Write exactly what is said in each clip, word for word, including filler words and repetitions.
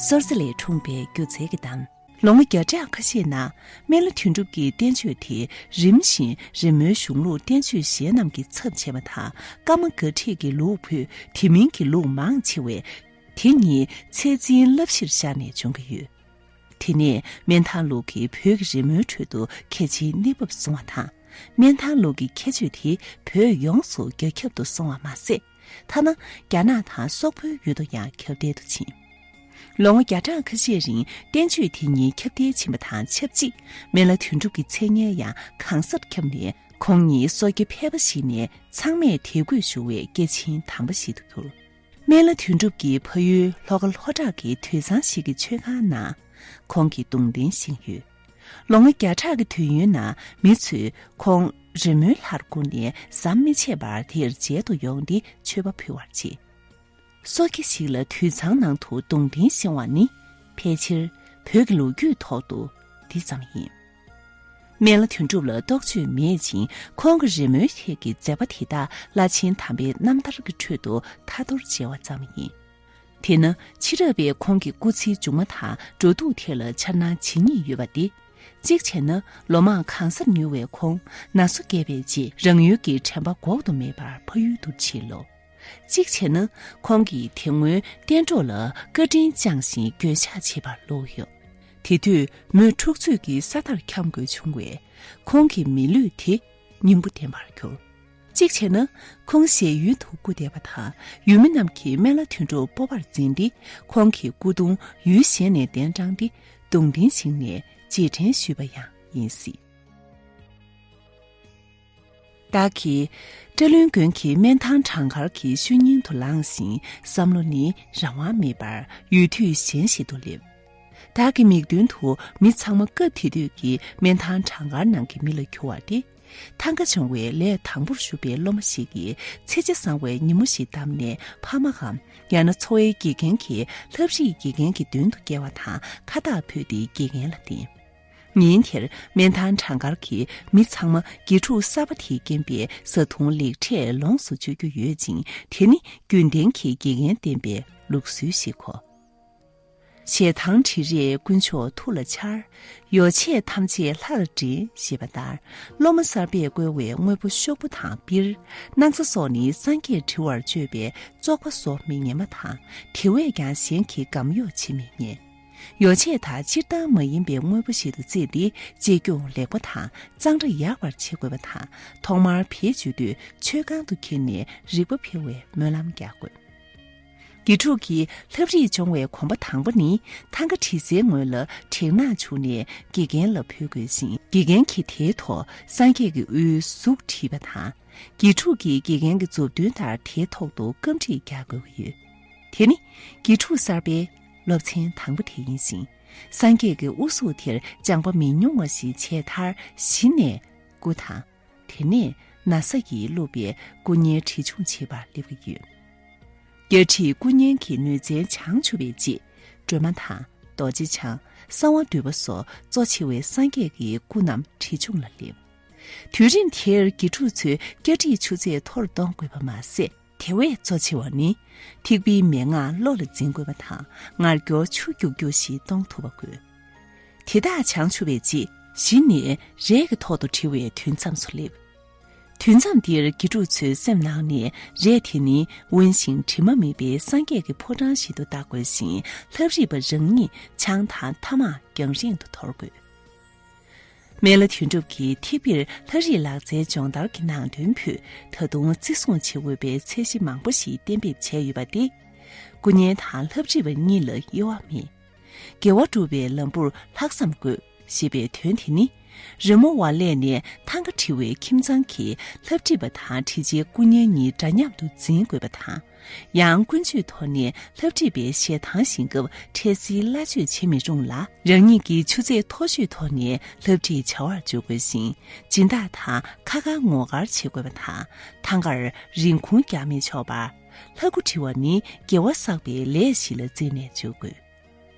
སོར་རྩེ་ལས་འཁྲུངས་པའི་སྒྱུ་རྩལ་གྱི་གཏམ། ལོ་ངོ་བརྒྱ་ཕྲག་ཁ་ཤས་ནང་སྨན་བླ་དོན་གྲུབ་ཀྱི་བསྟན་བཅོས་དེ་རིམ་བཞིན་རི་མོའི་གཞུང་ལུགས་བསྟན་བཅོས་གཞན་རྣམས་ཀྱི་ཚབ་བྱས་པ་དང་། ཀརྨ་དགའ་ཁྲིད་ཀྱི་ལུགས་ཕུད་དེ་མིན་གྱི་ལུགས་མང་ཆེ་བས་དེ་ཉིད་ཚད་འཛིན་བསླབ་གཞིར་བཞག་ནས་བྱུང་གི་ཡོད། དེ་ནས་སྨན་ཐང་ལུགས་ཀྱི་བོད་ཀྱི་རི་མོའི་ཁྲོད་དུ་གལ་ཆེའི་གནས་བབ་བཟུང་བ་དང་། སྨན་ཐང་ལུགས་ཀྱི་ཁྱད་ཆོས་དེ་བོད་ཡོངས་སུ་རྒྱ་ཁྱབ་ཏུ་སོང་བ་མ་ཟད། ཐ་ན་རྒྱ་ནག་དང་སོག་པོའི་ཡུལ་དུ་ཡང་ཁྱབ་གདལ་དུ་ཕྱིན། ལོ་ངོ་བརྒྱ་ཕྲག་ཁ་ཤས་རིང་བསྟན་བཅོས་དེ་ཉིད་ཁྱབ་གདལ་ཕྱིན་པ་དང་ཆབས་ཅིག་སྨན་བླ་དོན་གྲུབ་ཀྱི་མཚན་སྙན་ཡང་གང་སར་ཁྱབ་ནས། ཁོང་ཉིད་སོ་སྐྱེ་ཕལ་པ་ཞིག་ནས་ཚང་མས་དད་གུས་ཞུ་བའི་སྐྱེས་ཆེན་དམ་པ་ཞིག་ཏུ་གྱུར། སྨན་བླ་དོན་གྲུབ་ཀྱི་ཕ་ཡུལ་ལྷོ་ཁ་ལྷོ་བྲག་གི་དུད་ཚང་ཞིག་གི་མཆོད་ཁང་ནང་ཁོང་གི་གདུང་རྟེན་བཞེངས་ཡོད། ལོ་ངོ་བརྒྱ་ཕྲག་གི་དུས་ཡུན་ནང་མི་ཚོས་ཁོང་རི་མོའི་ལྷར་བཀུར་ནས་ཟམ་མི་ཆད་པར་དེར་མཇལ་དུ་ཡོང་སྟེ་མཆོད་པ་ཕུལ་བར་བྱེད། སོ་སྐྱེ་ཞིག་ལ་དུད་ཚང་ནང་དུ་གདུང་རྟེན་བཞེངས་བ་ནི་ཕལ་ཆེར་བོད་ཀྱི་ལོ་རྒྱུས་ཐོག་ཏུ་འདི་ཙམ་ཡིན། སྨན་བླ་དོན་གྲུབ་ལ་རྟོག་དཔྱོད་མེད་ཅིང་། ཁོང་གི་རི་མོའི་ཐད་ཀྱི་མཛད་པ་དེ་དག་བླ་ཆེན་དམ་པའི་རྣམ་ཐར་གྱི་ཁྲོད་དུ་ཐ་ཐོར་མཇལ་བ་ཙམ་ཡིན། དེས་ན་ཕྱི་རབས་པས་ཁོང་གི་སྐུ་ཚེའི་མཇུག་མ་དང་འགྲོ་འདུག་ཐད་ལ་འཆར་སྣང་བྱེད་ཉེན་ཡོད་པ་སྟེ། གཅིག་བྱས་ན་ལོ་མང་གང་སར་ཉུལ་བའི་ཁོང་ན་སོ་བསྐྱེད་པའི་རྗེས་རང་ཡུལ་གྱི་དྲན་པ་འགོག་ཏུ་མེད་པར་ཕ་ཡུལ་དུ་ཕྱིན་ལོ། གཅིག་བྱས་ན་ཁོང་གིས་དེ་སྔོན་གཏན་གྲོགས་ལ་བཀའ་དྲིན་བསྐྱངས་ཤིང་འགྱོད་བཤགས་བྱེད་པར་ལོག་ཡོད། དེ་དུས་མོས་འཁྲུག་རྩོད་ཀྱི་ས་མཐར་འཁྱམས་དགོས་བྱུང་བས། ཁོང་གི་མི་ལུས་དེ་སྙིང་པོ་ལྡན་པར་གྱུར། གཅིག་བྱས་ན་ཁོང་ཞལ་ཡུལ་དུ་སྐུ་འདས་པ་དང་ཡུལ་མི་རྣམས་ཀྱིས་སྨན་བླ་དོན་གྲུབ་སྤོབས་པར་འཛིན་ཏེ། ཁོང་གི་སྐུ་གདུང་ཡུལ་གཞན་ནས་གདན་དྲངས་ཏེ་གདུང་རྟེན་བཞེངས་ནས་རྗེས་དྲན་ཞུས་པ་ཡང་ཡིན་སྲིད། བདག་གིས་བཀྲ་ལྷུན་དགོན་གྱི་སྨན་ཐང་གྲངས་མཁར་གྱི་ཤུལ་ཉིན་དུ་ལངས་ཤིང་བསམ་བློ་ནི་རང་དབང་མེད་པར་ཡུལ་དུས་གཞན་ཞིག་ཏུ་སླེབས། བདག་གི་མིག་མདུན་དུ་མི་ཚང་མ་སྐབས་དེ་དུས་ཀྱི་སྨན་ཐང་གྲངས་མཁར་ནང་གི་མི་ལ་གྱུར་བ་སྟེ། ཐང་ག་སྦྱོང་བའི་ལས་དང་པོར་ཞུགས་པའི་སློབ་མ་ཞིག་གིས་ཚེས་ཆ་བཟང་བའི་ཉིན་མོ་ཞིག་བདམས་ནས་ཕ་མའམ་ཡང་ན་འཚོ་བའི་དགེ་རྒན་གྱིས་ལྷ་བྲིས་དགེ་རྒན་གྱི་མདུན་དུ་བསྐྱལ་བ་དང་ཁ་བཏགས་ཕུལ་ཏེ་དགེ་རྒན་ལ་བསྟན། ཉིན་དེར་སྨན་ཐང་གྲངས་མཁར་གྱི་མི་ཚང་མ་དགེ་ཕྲུག་གསར་པ་དེས་རྐྱེན་པས་བཟའ་བཏུང་ལེགས་གྲས་ལོངས་སུ་སྤྱོད་རྒྱུ་ཡོད་ཅིང་། དེ་ནི་རྒྱུན་ལྡན་གྱི་དགེ་རྒན་བསྟེན་པའི་ལུགས་སྲོལ་ཞིག་གོ། ཞལ་ཐང་བྲིས་རས་དཀོན་མཆོག་ཐུགས་ལ་འཆར། ཡོ་བྱད་ཐམས་ཅད་ལྷར་འདྲེན་ཞེས་པ་ལྟར། སློབ་མ་གསར་པས་བཀོལ་བའི་དངོས་པོ་ཤོག་བུ་དང་པིར། སྣག་ཚ་སོགས་ནི་སངས་རྒྱས་བྲི་བར་སྤྱོད་པའི་བཙོག་པ་བཟོ་མི་ཉན་པ་དང་། དེ་བས་ཀྱང་གཞན་གྱིས་སྒམ་གཡོག་བྱེད་མི་ཉན། ཡོ་བྱད་དག་སྤྱིར་བཏང་མ་ཡིན་པའི་དངོས་པོ་ཞིག་ཏུ་བརྩིས་ཏེ་གཅེས་སྐྱོང་ལེགས་པ་དང་གཙང་སྦྲ་ཡག་པར་བྱེད་དགོས་པ་དང་། ཐོག་མར་བེད་སྤྱོད་དུས་མཆོད་ཁང་དུ་འཁྱེར་ནས་རིག་པ་འཕེལ་བའི་སྨོན་ལམ་རྒྱག་དགོས། དགེ་ཕྲུག་གིས་ལྷ་བྲིས་སྦྱོང་བའི་གོམ་པ་དང་པོ་ནི་ཐང་ག་བྲིས་སའི་ངོས་ལ་བྲེག་ནག་བྱུགས་ནས་དགེ་རྒན་ལ་ཕུལ་དགོས་ཤིང་། དགེ་རྒན་གྱིས་དེའི་ཐོག་སངས་རྒྱས་ཀྱི་དབུའི་གཟུགས་བྲིས་པ་དང་། དགེ་ཕྲུག་གིས་དགེ་རྒན་གྱི་མཛུབ་སྟོན་ལྟར་དེའི་ཐོག་ཏུ་སྐམ་བྲིས་རྒྱག་དགོས་ཀྱི་ཡོད། དེ་ནི་དགེ་ཕྲུག་གསར་པའི་སློབ་ཚན་དང་པོ་དེ་ཡིན་ཞིང་། སངས་རྒྱས་ཀྱི་དབུ་གཟུགས་དེར་སྦྱངས་པ་མི་ཉུང་བ་ཞིག་བྱས་མཐར་གཞི་ནས་སྐུ་དང་། དེ་ནས་ན་བཟའ་ཡིས་བཀླུབས་པའི་སྐུ་བརྙན་བྲིས་སྦྱོང་བྱེད་པར་སླེབས་ཀྱི་ཡོད། རྒྱ་ཁྲིད་སྐུ་བརྙན་གྱི་ནུས་རྩལ་བྱང་ཆུབ་པའི་རྗེས། སྒྲོལ་མ་དང་རྡོ་རྗེ་འཆང་། གསང་བ་འདུས་པ་སོགས་གཙོ་ཆེ་བའི་སངས་རྒྱས་ཀྱི་སྐུ་རྣམས་བྲིས་སྦྱོང་ལ་སླེབས། དུས་རིམ་དེར་དགེ་ཕྲུག་ཚོས་སྐྱ་བྲིས་ཆུ་ཚད་མཐོ་རུ་གཏོང་དགོས་པ་མ་ཟད། དེ་བས་གཙོ་ཆེ་བ་ནི་ཐིགས་པའི་མན་ངག་བློ་ལ་འཛིན་དགོས་པ་དང་། ངར་སྐྱོར་ཆུ་རྒྱུག་རྒྱུག་ཞིག་གཏོང་ཐུབ་པ་དགོས། དེ་དག་བྱང་ཆུབ་པའི་རྗེས་གཞི་ནས་རས་ཀྱི་ཐོག་ཏུ་བྲི་བའི་དུས་མཚམས་སུ་སླེབས། དུས་མཚམས་འདིར་དགེ་ཕྲུག་ཚོའི་སེམས་ནང་ནས་རས་དེ་ནི་དབེན་ཞིང་དྲི་མ་མེད་པའི་སངས་རྒྱས་ཀྱི་ཕོ་བྲང་ཞིག་ཏུ་བལྟ་དགོས་ཤིང་། ལྷ་བྲིས་པ་རང་ཉིད་ཆང་དང་ཐ་མག་རྒྱང་རིང་དུ་དོར་དགོས། སྨན་བླ་དོན་གྲུབ་ཀྱིས་ཐིགས་པིར་ལྷ་བྲིས་ལག་རྩལ་སྦྱོང་བརྡར་གྱི་ནང་དོན་ཕུད། ད་དུང་བརྩི་སྲུང་བྱེད་འོས་པའི་ཚད་གཞི་མང་པོ་ཞིག་གཏན་འབེབས་བྱས་ཡོད་པ་སྟེ། སྐུ་བརྙན་དང་ལྷ་བྲིས་པ་གཉིས་ལ་དབྱེ་བ་མེད། དགེ་བ་སྒྲུབ་པའི་ལམ་བུར་ལྷག་བསམ་དགོས་ཞེས་པའི་དོན་དེ་ནི། རི་མོ་བ་ལས་ནས་ཐང་ག་བྲི་བའི་ཁྱིམ་ཚང་གིས་ལྷ་བྲིས་པ་དང་བྲིས་རྗེས་སྐུ་བརྙན་གཉིས་འདྲ་མཉམ་དུ་འཛིན་དགོས་པ་དང་། ཡང་ཀུན་སྤྱོད་ཐོག་ནས་ལྷ་བྲིས་པའི་ཞལ་ཐང་བཞེངས་སྐབས་འཕྲལ་སེལ་སླ་བཅོས་བྱེད་མི་རུང་ལ། རང་ཉིད་ཀྱི་ཆུ་ཚད་མཐོ་ཤོས་ཐོག་ནས་ལྷ་བྲིས་བྱ་བར་འཇུག་དགོས་ཤིང་། སྦྱིན་བདག་དང་ཁ་ཁ་ངོ་དཀར་བྱེད་དགོས་པ་དང་། ཐང་གར་རིན་གོང་རྒྱག་མི་ཆོག་པར། ལྷ་སྐུ་བྲི་བ་ནི་དགེ་བ་བསགས་པའི་ལས་ཤིག་ལ་བརྩིས་ནས་འཇུག་དགོས།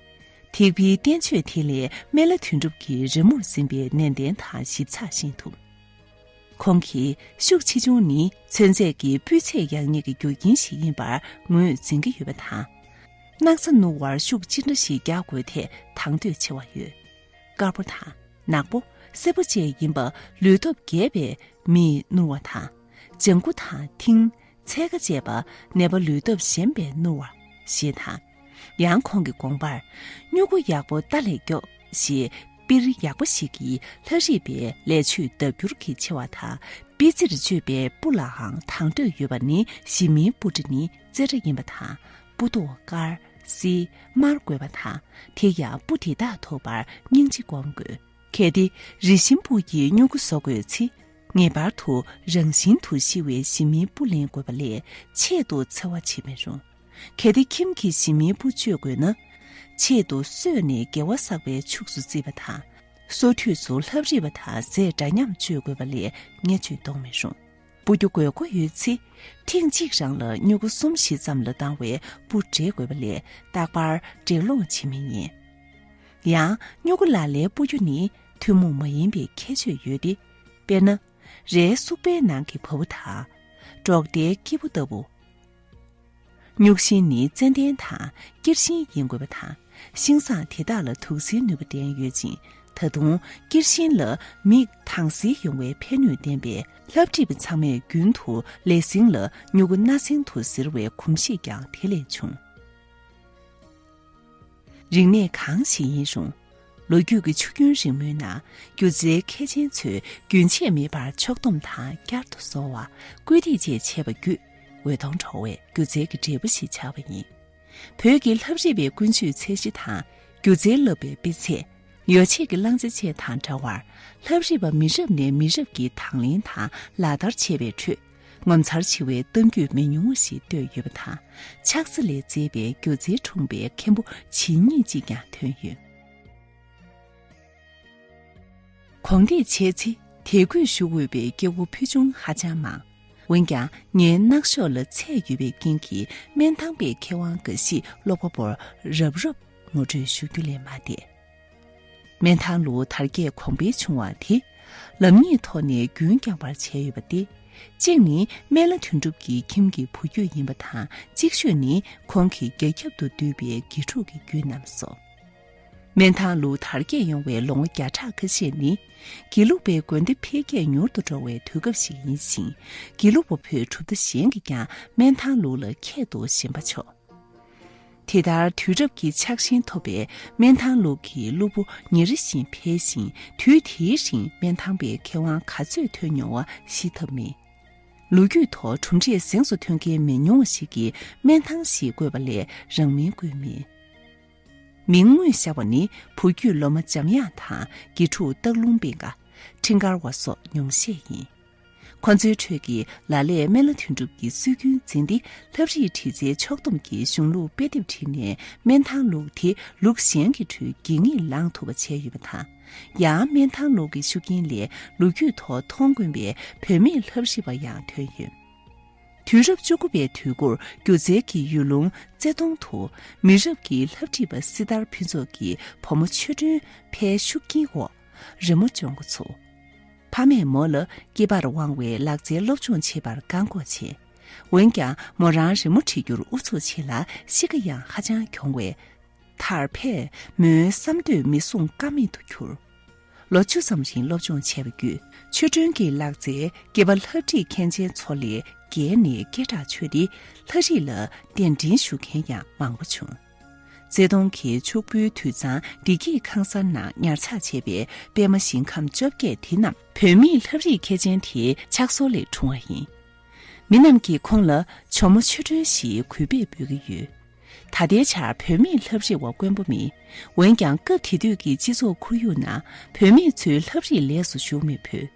ཐིགས་པའི་བསྟན་བཅོས་དེ་ལས་སྨན་བླ་དོན་གྲུབ་ཀྱི་རི་མོར་འཛིན་པའི་ནན་ཏན་དང་ཞིབ་ཚགས་ཤེས་ཐུབ། ཁོང་གི་ཤུགས་ཆེ་ཆུང་ནི་ཚོན་རྫས་ཀྱི་སྤུས་ཚད་ཡག་ཉེས་ཀྱི་རྒྱུ་རྐྱེན་ཞིག་ཡིན་པར་ངོས་འཛིན་གྱི་ཡོད་པ་དང་། སྣག་ཚ་བསྣུར་བར་ཤུགས་ཅི་འདྲ་ཞིག་རྒྱག་དགོས་ཐད་དང་དོད་ཆེ་བ་ཡོད། དཀར་པོ་དང་ནག་པོ་སེར་པོ་བཅས་ཡིན་པ་ལུས་སྟོབས་རྒྱས་པའི་མིས་བསྣུར་བ་དང་། ལྗང་གུ་དང་མཐིང་། ཚལ་ཁ་བཅས་པ་ནད་པ་ལུས་སྟོབས་ཞན་པས་བསྣུར་བ་ཞེས་དང་། ཡང་ཁོང་གི་དགོངས་པར། སྨྱུ་གུ་ཡག་པོ་རྟ་ལས་མགྱོགས་ཞེས་པིར་ཡག་པོ་ཞིག་གིས་ལྷ་རིས་པའི་ལས་ཆོད་ལྡབ་འགྱུར་གྱིས་ཆེ་བ་དང་། པི་ཙིར་སྤྱོད་པའི་སྤུ་ལའང་དང་དོད་ཡོད་པ་ནི་ཞི་མིའི་སྤུ་གྲི་ནི་རྩེ་གྲ་ཡིན་པ་དང་། སྤུ་མདོག་དཀར། སིལ། དམར་དགོས་པ་དང་། དེ་ཡང་སྤུ་དེ་དག་ཐོབ་པར་སྙིང་རྗེ་སྒོམ་དགོས། གལ་ཏེ་རི་ཤིང་སྤུ་ཡིས་སྨྱུ་གུ་བཟོ་དགོས་ཚེ། ངེས་པར་དུ་རང་བཞིན་དུ་ཤི་བའི་ཞི་མིའི་སྤུ་ལེན་དགོས་པ་ལས་ཆེད་དུ་འཚེ་བ་བྱེད་མི་རུང་། གལ་ཏེ་ཁྱིམ་གྱི་ཞི་མིའི་སྤུ་སྤྱོད་དགོས་ན། ཆེད་དུ་གསོས་ནས་དགེ་བ་བསགས་པའི་ཕྱུགས་སུ་བརྩི་བ་དང་། སོ་ཐུས་སུ་ལྷབ་རིས་པ་དང་ཟས་འདྲ་མཉམ་སྤྱོད་དགོས་པ་ལས་བརྙས་བཅོས་གཏོང་མི་རུང་། སྤུ་རྒྱུ་དགོས་མཁོ་ཡོད་ཚེ། ཐེངས་གཅིག་རང་ལ་སྨྱུ་གུ་གསུམ་བཞི་ཙམ་ལ་བཏང་བའི་སྤུ་འབྲེལ་དགོས་པ་ལས་རྟག་པར་འབྲེལ་སློང་བྱེད་མི་ཉན། ཡང་སྨྱུ་གུ་ལ་ལའི་སྤུ་རྒྱུ་ནི་ཐུན་མོང་མ་ཡིན་པའི་ཁྱད་ཆོས་ཡོད་དེ། དཔེར་ན། རའི་སུག་པའི་ནང་གི་བ་སྤུ་དང་། འབྲོག་སྡེའི་སྐྱིད་པོ་ལྟ་བུ། སྨྱུག་ཤིང་ནི་ཙན་དན་དང་སྐྱེར་ཤིང་ཡིན་དགོས་པ་དང་། ཤིང་བཟང་དེ་དག་ལ་དུག་སེལ་ནུས་པ་ལྡན་ཡོད་ཅིང་། ད་དུང་སྐྱེར་ཤིང་ལ་མིག་དྭངས་གསལ་ཡོང་བའི་ཕན་ནུས་ལྡན་པས། ལྷབ་རིས་པ་ཚང་མས་རྒྱུན་དུ་ལས་ཟིན་ལ་སྨྱུ་གུ་སྣ་ཟིན་དུ་གཟིར་བའི་གོམས་གཤིས་ཀྱང་དེ་ལས་བྱུང་། རིག་གནས་གང་ཞིག་ཡིན་རུང་། ལོ་རྒྱུས་ཀྱི་ཆུ་རྒྱུན་རིང་མོའི་ནང་། སྒྱུ་རྩལ་མཁས་ཅན་ཚོས་རྒྱུན་ཆད་མེད་པར་ཕྱོགས་བསྡོམས་དང་བསྐྱར་དུ་བཟོ་བ། བཀོད་སྒྲིག་བཅས་བྱས་པ་བརྒྱུད། འོད་སྟོང་འཕྲོ་བའི་སྒྱུ་རྩལ་གྱི་འབྲས་བུ་ཞིག་ཆགས་པ་ཡིན། བོད་ཀྱི་ལྷབ་རིས་པའི་ཀུན་སྤྱོད་ཚད་གཞི་དང་། སྒྱུ་རྩལ་བསླབ་པའི་སྤུས་ཚད། ཡོ་བྱད་ཀྱི་བླང་བྱ་བཅས་དང་འདྲ་བར། ལྷབ་རིས་པ་མི་རབས་ནས་མི་རབས་ཀྱི་དང་ལེན་དང་ལག་བསྟར་བྱས་པའི་ཁྲོད། ངོ་མཚར་ཆེ་བའི་གཏམ་རྒྱུད་མི་ཉུང་བ་ཞིག་བཏོད་ཡོད་པ་དང་། ཕྱག་འཚལ་ལས་མཛེས་པའི་སྒྱུ་རྩལ་འཁྲུངས་པའི་མཁན་པོ་ཇི་སྙེད་ཅིག་ཀྱང་ཐོན་ཡོད། གོང་འདེད་བྱས་ཚེ་དད་གུས་ཞུ་འོས་པའི་སྐྱེ་བོ་ཕུལ་བྱུང་ཧ་ཅང་མང་། འོན་ཀྱང་ངའི་སྣག་ཤོག་ལ་ཚད་ཡོད་པའི་རྐྱེན་གྱིས་སྨན་ཐང་པའི་མཁས་དབང་འགའ་ཞིག་ཀློག་པ་པོར་རབ་རབ་ངོ་སྤྲོད་ཞུ་རྒྱུ་ལས་མ་འདས། སྨན་ཐང་ལུགས་དར་རྒྱས་གོང་འཕེལ་བྱུང་བ་དེ། ལམ་གཉིས་ཐོག་ནས་རྒྱུན་བསྐྱངས་པར་བྱས་ཡོད་པ་སྟེ། གཅིག་ནི་སྨན་བླ་དོན་གྲུབ་ཀྱི་ཁྱིམ་གྱི་བུ་རྒྱུད་ཡིན་པ་དང་། གཅིག་ཤོས་ནི་ཁོང་གིས་རྒྱ་ཁྱབ་ཏུ་བསྡུས་པའི་དགེ་ཕྲུག་གི་རྒྱུད་རྣམས་སོ། སྨན་ཐང་ལུགས་དར་རྒྱས་ཡོང་བའི་ལོ་ངོ་བརྒྱ་ཕྲག་ཁ་ཤས་ནི། དགེ་ལུགས་པའི་དགོན་སྡེ་འཕེལ་རྒྱས་མྱུར་དུ་འགྲོ་བའི་དུས་སྐབས་ཤིག་ཡིན་ཞིང་། དགེ་ལུགས་པ་ཕོའི་གྲུབ་མཐའ་གཞན་གྱིས་ཀྱང་སྨན་ཐང་ལུགས་ལ་ཁྱད་དུ་ཞེན་པ་ཆོག་དེ་ལྟར་དུས་རབས་ཀྱི་ཆགས་ཞེན་ཐོབ་པའི་སྨན་ཐང་ལུགས་ཀྱི་སློབ་བུ་ཉིན་རེ་བཞིན་འཕེལ་ཞིང་། དུས་དེའི་རིང་སྨན་ཐང་པའི་མཁས་དབང་ག་ཚོད་ཐོན་མྱོང་བ་ཤེས་ཐབས་མེད། ལོ་རྒྱུས་ཐོག་གྲུབ་འབྲས་གཟེངས་སུ་ཐོན་མཁན་མི་ཉུང་བ་ཞིག་གིས་སྨན་ཐང་ཞེས་བཀོད་པ་ལས་རང་མིང་བཀོད་མེད། མིང་དངོས་བཞག་པ་ནི་བུ་རྒྱུད་སློབ་མ་འཇམ་དབྱངས་དང་། དགེ་ཕྲུག་སྟག་ལུང་པིང་ག། འཕྲིན་དཀར་བ་སོགས་ཉུང་ཤས་ཡིན། ཁོ་ཚོའི་ཁྲོད་ཀྱི་ལ་ལས་སྨན་བླ་དོན་གྲུབ་ཀྱི་སྲོལ་རྒྱུན་འཛིན་ཏེ། ལྷ་བྲིས་བྲིས་རྩལ་ཕྱོགས་བསྡོམས་ཀྱི་གཞུང་ལུགས་དཔེ་དེབ་བྲིས་ནས། སྨན་ཐང་ལུགས་དེ་ལུགས་གཞན་གྱི་ཁྲོད་གད་སྙིགས་ལངས་ཐུབ་པ་བྱས་ཡོད་པ་དང་། ཡང་སྨན་ཐང་ལུགས་ཀྱི་ཤུགས་རྐྱེན་ལས་ལོ་རྒྱུས་ཐོག་མཐོང་དཀོན་པའི་བུད་མེད་ལྷ་བྲིས་པ་ཡང་ཐོན་ཡོད། དུས་རབས་བཅུ་དགུ་པའི་དུས་འགོར་སྒྱུ་རྩལ་གྱི་ཡུལ་ལུང་རྩེ་གདོང་དུ་མི་རབས་ཀྱི་ལྷ་བྲིས་པ་སྲི་ཐར་ཕུན་ཚོགས་ཀྱི་བུ་མོ་ཆོས་སྒྲོན་ཕའི་ཤུགས་རྐྱེན་འོག་རི་མོ་སྦྱོང་འགོ་ཚུགས། ཕ་མས་མོ་ལ་སྐྱེས་པར་དབང་བའི་ལག་རྩལ་སློབ་སྦྱོང་བྱེད་པར་བཀག་འགོག་བྱས། འོན་ཀྱང་མོ་རང་རི་མོ་བྲི་རྒྱུར་ཨུ་ཚུགས་ཆེ་ལ་གཤིས་ཀ་ཡང་ཧ་ཅང་གྱོང་བས། མཐར་ཕས་མོའི་བསམ་འདོད་མི་བསྲུང་ཀ་མེད་དུ་གྱུར། ལོ་བཅུ་ཙམ་རིང་སློབ་སྦྱོང་བྱས་པ་བརྒྱུད། ཆོས་སྒྲོན་གྱི་ལག་རྩལ་སྐྱེས་པ་ལྷ་བྲིས་མཁན་ཆེན་ཚོ་ལས་བརྒལ་ནས་སྐད་གྲགས་ཆོད་དེ། ལྷ་བྲིས་ལ་གདན་འདྲེན་ཞུ་མཁན་ཡང་མང་པོ་བྱུང་། རྩེ་གདོང་གི་ཕྱུག་པོའི་དུད་ཚང་བདེ་སྐྱིད་ཁང་གསར་ནང་ཉར་ཚགས་བྱས་པའི་པད་མ་ཞིང་ཁམས་བཅོ་བརྒྱད་དེ་རྣམས་བུད་མེད་ལྷ་བྲིས་མཁས་ཅན་དེའི་ཕྱག་སོར་ལས་འཁྲུངས་པ་ཡིན། མི་རྣམས་ཀྱིས་ཁོང་ལ་ཇོ་མོ་ཆོས་སྒྲོན་ཞེས་གུས་པས་འབོད་ཀྱི་ཡོད། ད་ལྟའི་ཆར་བུད་མེད་ལྷ་བྲིས་པ་དཀོན་པོ་མེད། འོན་ཀྱང་སྐབས་དེ་དུས་ཀྱི་སྤྱི་ཚོགས་ཁོར་ཡུག་ནང་བུད་མེད་ཚོས་ལྷ་བྲིས་ལས་སུ་ཞུགས་མི་ཕོད།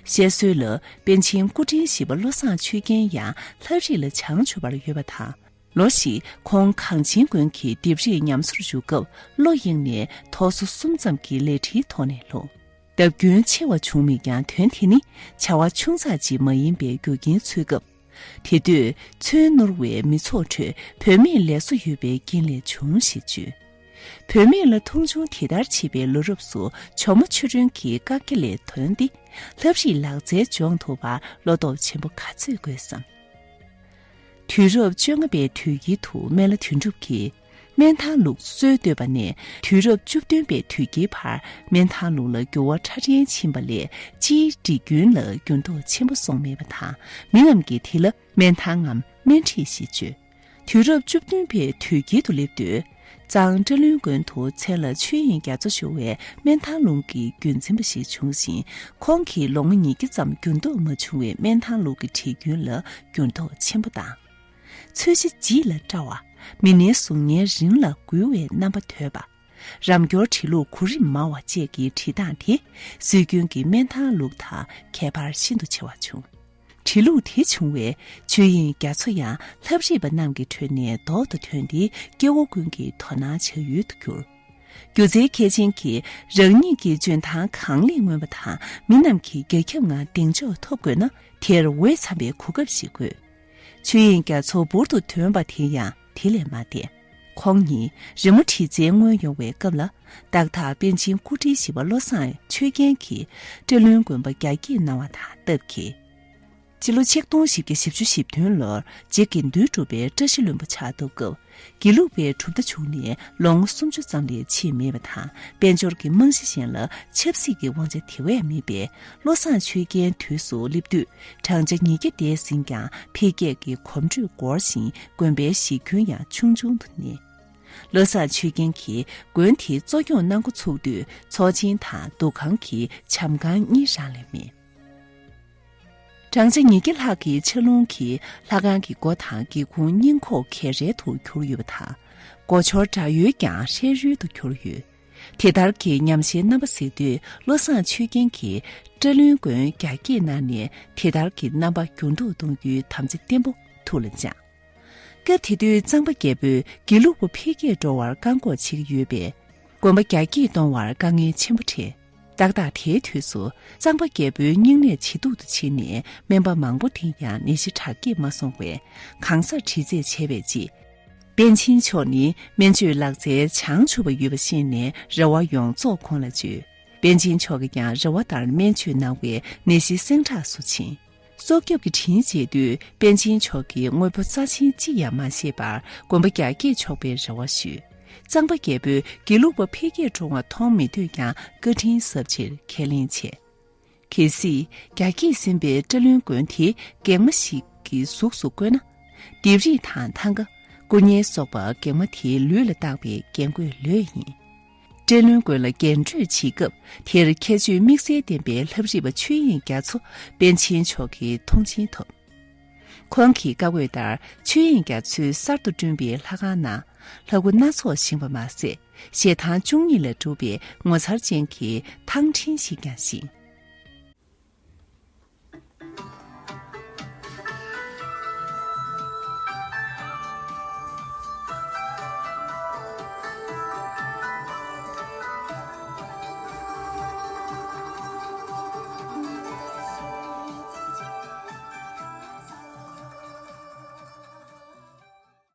བཤད་སྲོལ་ལ་པཎ་ཆེན་སྐུ་ཕྲེང་བཞི་པ་བློ་བཟང་ཆོས་རྒྱན་ཡང་ལྷ་བྲིས་ལ་བྱང་ཆུབ་པར་ཡོད་པ་དང་། ལོ་ཞིག་ཁོང་གངས་ཅན་དགོན་གྱི་ལྡེབས་རིས་ཉམས་གསོར་ཞུགས་སྐབས་བློ་གཡེང་ནས་ཐོག་སོ་གསུམ་ཙམ་གྱི་ལས་ཁྲིའི་ཐོག་ནས་ལྷུང་། བརྡབ་སྐྱོན་ཆེ་བ་བྱུང་མེད་ཀྱང་དོན་དེ་ནི་བྱ་བ་ཆུང་ཙག་ཅིག་མ་ཡིན་པའི་རྒྱུ་རྐྱེན་འཚོལ་སྐབས། དེ་དུས་ཚོན་བསྣུར་བའི་མི་ཚོགས་ཁྲོད་བུད་མེད་ལས་བཟོ་ཡོད་པའི་རྐྱེན་ལས་བྱུང་ཞེས་བརྗོད། བུད་མེད་ལ་མཐོང་ཆུང་དེ་ལྟར་བྱེད་པའི་ལོ་རབས་སུ་ཇོ་མོ་ཆོས་སྒྲོན་གྱི་བཀག་རྒྱ་ལས་ཐོན་ཏེ། ལྷ་བྲིས་ལག་རྩལ་སྦྱོང་ཐུབ་པར་བློ་སྟོབས་ཆེན་པོ་ག་ཚོད་དགོས་སམ། དུས་རབས་བཅོ་ལྔ་པའི་དུས་དཀྱིལ་དུ་སྨན་བླ་དོན་གྲུབ་ཀྱིས་ སྨན་ཐང་ལུགས་སྲོལ་བཏོད་པ་ནས་དུས་རབས་བཅུ་བདུན་པའི་དུས་དཀྱིལ་བར་སྨན་ཐང་ལུགས་ལ་འགྱུར་བ་ཁྲ་ཕྲན་ཕྱིན་པ་ལས་སྤྱིའི་སྒྲིག་རྒྱུན་ལ་འགྱུར་ལྡོག་ཆེན་པོ་སོང་མེད་པ་དང་། མི་རྣམས་ཀྱིས་དེ་ལ་སྨན་ཐང་ངམ་སྨན་ཁྲིད་ཞེས་བརྗོད། དུས་རབས་བཅུ་བདུན་པའི་དུས་དཀྱིལ་དུ་སླེབས་དུས། གཙང་བཀྲ་ལུན་དགོན་དུ་མཚན་ལ་ཆོས་དབྱིངས་རྒྱ་མཚོ་ཞུ་བའི་སྨན་ཐང་ལུང་གི་རྒྱུན་འཛིན་པ་ཞིག་བྱུང་ཞིང་། ཁོང་གིས་ལོ་ངོ་ཉིས་བརྒྱ་ཙམ་འགྱུར་ལྡོག་མ་བྱུང་བའི་སྨན་ཐང་ལུགས་ཀྱི་བྲིས་རྒྱུན་ལ་འགྱུར་ལྡོག་ཆེན་པོ་བཏང་། ཚོས་གཞི་ལྗིད་ལ་བཀྲ་བ། མི་སྣའི་གཟུགས་བརྙན་རིང་ལ་འགུལ་བའི་རྣམ་པ་དོད་པ། རབ་འབྱོར་བྲིས་ལུགས་གོ་རིམ་མང་བ་བཅས་ཀྱི་བྲིས་སྟངས་དེ་སྲོལ་རྒྱུན་གྱི་སྨན་ཐང་ལུགས་དང་ཁྱད་པར་ཤིན་ཏུ་ཆེ་བ་བྱུང་། བྲིས་ལུགས་དེ་བྱུང་བས་ཆོས་དབྱིངས་རྒྱ་མཚོ་ཡང་ལྷ་བྲིས་པ་རྣམས་ཀྱི་ཁྲོད་ནས་ལྡོག་ཏུ་ཐོན་ཏེ་སྐྱེ་བོ་ཀུན་གྱི་དོ་སྣང་བྱ་ཡུལ་དུ་གྱུར། སྒྱུ་རྩལ་མཁས་ཅན་གྱིས་རང་ཉིད་ཀྱི་འཇོན་ཐང་གང་ལེགས་མངོན་པ་དང་མི་རྣམས་ཀྱི་རྒྱ་ཁྱབ་ངང་གདེང་འཇོག་ཐོབ་དགོས་ན་དེར་འོས་འཚམ་པའི་གོ་སྐབས་ཤིག་དགོས། ཆོས་དབྱིངས་རྒྱ་མཚོ་འབུར་དུ་ཐོན་པ་དེ་ཡང་དེ་ལས་མ་འདས། ཁོང་ཉིད་རི་མོ་བྲིས་རྩལ་མངོན་ཡོང་བའི་སྐབས་ལ་ཏག་ཏག་པཎ་ཆེན་སྐུ་ཕྲེང་བཞི་པ་བློ་བཟང་ཆོས་རྒྱན་གྱིས་བཀྲ་ལུན་དགོན་པ་རྒྱ་སྐྱེད་གནང་བ་དང་སྟབས་ཀྱིས། སྤྱི་ལོ་ཆིག་སྟོང་བཞི་བརྒྱ་བཞི་བཅུ་ཞེ་བདུན་ལོར་རྗེ་དགེ་འདུན་གྲུབ་པའི་བཀྲ་ཤིས་ལྷུན་པོ་ཕྱག་ཐོབ་སྐབས་དགེ་ལུགས་པའི་གྲུབ་མཐའ་བྱུང་ནས་ལོ་ངོ་སུམ་ཅུ་ཙམ་ལས་ཕྱིན་མེད་པ་དང་། དཔལ་འབྱོར་གྱི་རྨང་གཞི་གཞན་ལ་ཆབ་སྲིད་ཀྱི་དབང་ཆ་དེ་བས་མེད་པས། བློ་བཟང་ཆོས་རྒྱན་དུས་སུ་སླེབས་དུས་བགྲང་བྱ་ཉིས་བརྒྱ་འདས་ཟིན་ཀྱང་འཕེལ་རྒྱས་ཀྱི་གོམ་འགྲོས་འགོར་ཞིང་དགོན་པའི་གཞི་ཁྱོན་ཡང་ཆུང་ཆུང་དུ་གནས། བློ་བཟང་ཆོས་རྒྱན་གྱིས་དགོན་དེ་གཙོ་སྐྱོང་གནང་འགོ་ཚུགས་དུས་ཚོགས་ཆེན་དང་འདུ་ཁང་གི་བྱམས་ཁང་གཉིས་རང་ལས་མེད། བགྲང་བྱ་ཉིས་བརྒྱ་ལྷག་གི་ཆར་རླུང་གིས་ལྷ་ཁང་གི་སྒོ་དང་སྒེའུ་ཁུང་སྙིང་ཁོག་གས་རལ་དུ་གྱུར་ཡོད་པ་དང་། སྒོ་ཕྱོར་དགྲ་ཡོལ་ཀྱང་ཧྲལ་ཡོལ་དུ་གྱུར་ཡོད། དེ་ལྟར་གྱི་ཉམས་ཞན་རྣམ་པ་གཟིགས་དུས་བློ་བཟང་ཆོས་རྒྱན་གྱིས་བཀྲ་ལུན་དགོན་རྒྱ་སྐྱེད་གནང་ནས་དེ་ལྟར་གྱི་རྣམ་པ་འགྱུར་ལྡོག་གཏོང་རྒྱུའི་དམ་བཅའ་བརྟན་པོ་ཐུགས་ལ་བཅངས། སྐབས་དེ་དུས་གཙང་པ་རྒྱལ་པོས་དགེ་ལུགས་པ་འཕེལ་རྒྱས་འགྲོ་བར་བཀག་འགོག་བྱེད་ཀྱི་ཡོད་པས། དགོན་པ་རྒྱ་སྐྱེད་གཏོང་བར་དཀའ་ངལ་ཆེན་པོ་འཕྲད། ཏག་ཏག་དེའི་དུས་སུ་གཙང་པ་རྒྱལ་པོའི་སྙིང་ནད་ཇེ་སྡུག་ཏུ་ཕྱིན་ནས་སྨན་པ་མང་པོ་འཐེན་ཀྱང་ནད་གཞི་དྲག་སྐྱེད་མ་སོང་བས་གང་སར་དྲི་རྩད་བྱས་པའི་རྗེས། པཎ་ཆེན་མཆོག་ནི་སྨན་བཅོས་ལག་རྩལ་བྱང་ཆུབ་པ་ཡོད་པ་ཤེས་ནས་རེ་བ་ཡོངས་རྫོགས་ཁོང་ལ་བཅོལ། པཎ་ཆེན་མཆོག་གིས་ཀྱང་རེ་བ་ལྟར་སྨན་བཅོས་གནང་བས་ནད་གཞི་སེང་དྲག་སུ་ཕྱིན། སྲོག་སྐྱོབ་ཀྱི་དྲིན་བྱས་དུས་པཎ་ཆེན་མཆོག་གིས་དངོས་པོ་རྩ་ཆེན་ཅི་ཡང་མ་བཞེས་པར་དགོན་པ་རྒྱ་སྐྱེད་ཆོག་པའི་རེ་བ་ཞུས། གཙང་པ་རྒྱལ་པོས་དགེ་ལུགས་པ་འཕེལ་རྒྱས་འགྲོ་བ་མཐོང་མི་འདོད་ཀྱང་བཀའ་དྲིན་གསབ་ཕྱིར་ཁས་ལེན་བྱས། གལ་སྲིད་རྒྱ་སྐྱེད་ཟིན་པའི་བཀྲ་ལུན་དགོན་དེ་གེགས་མ་ཞིག་གི་གཟུགས་སུ་བཀོད་ན། ལྡེབས་རིས་དང་ཐང་ག། སྐུ་བརྙན་སོགས་པ་གེགས་མ་དེའི་ལུས་ལ་བཏགས་པའི་རྒྱན་གོས་ལོས་ཡིན། བཀྲ་ལུན་དགོན་ལ་རྒྱན་སྤྲོས་བྱེད་སྐབས་དེར་ཁྱད་ཆོས་དམིགས་བསལ་ལྡན་པའི་ལྷ་བྲིས་པ་ཆོས་དབྱིངས་རྒྱ་མཚོ་པཎ་ཆེན་མཆོག་གི་མཐོང་མཆན་ཐོབ། ཁོང་གི་བཀའ་བཀོད་ལྟར་ཆོས་དབྱིངས་རྒྱ་མཚོས་གསར་དུ་བསྐྲུན་པའི་ལྷ་ཁང་ནང་ལྷ་སྐུ་སྣ་ཚོགས་བཞེངས་པ་མ་ཟད། ཞལ་ཐང་བཅུ་གཉིས་ལས་གྲུབ་པའི་ངོ་མཚར་ཅན་གྱི་ཐང་ཕྲེང་ཞིག་ཀྱང་བཞེངས།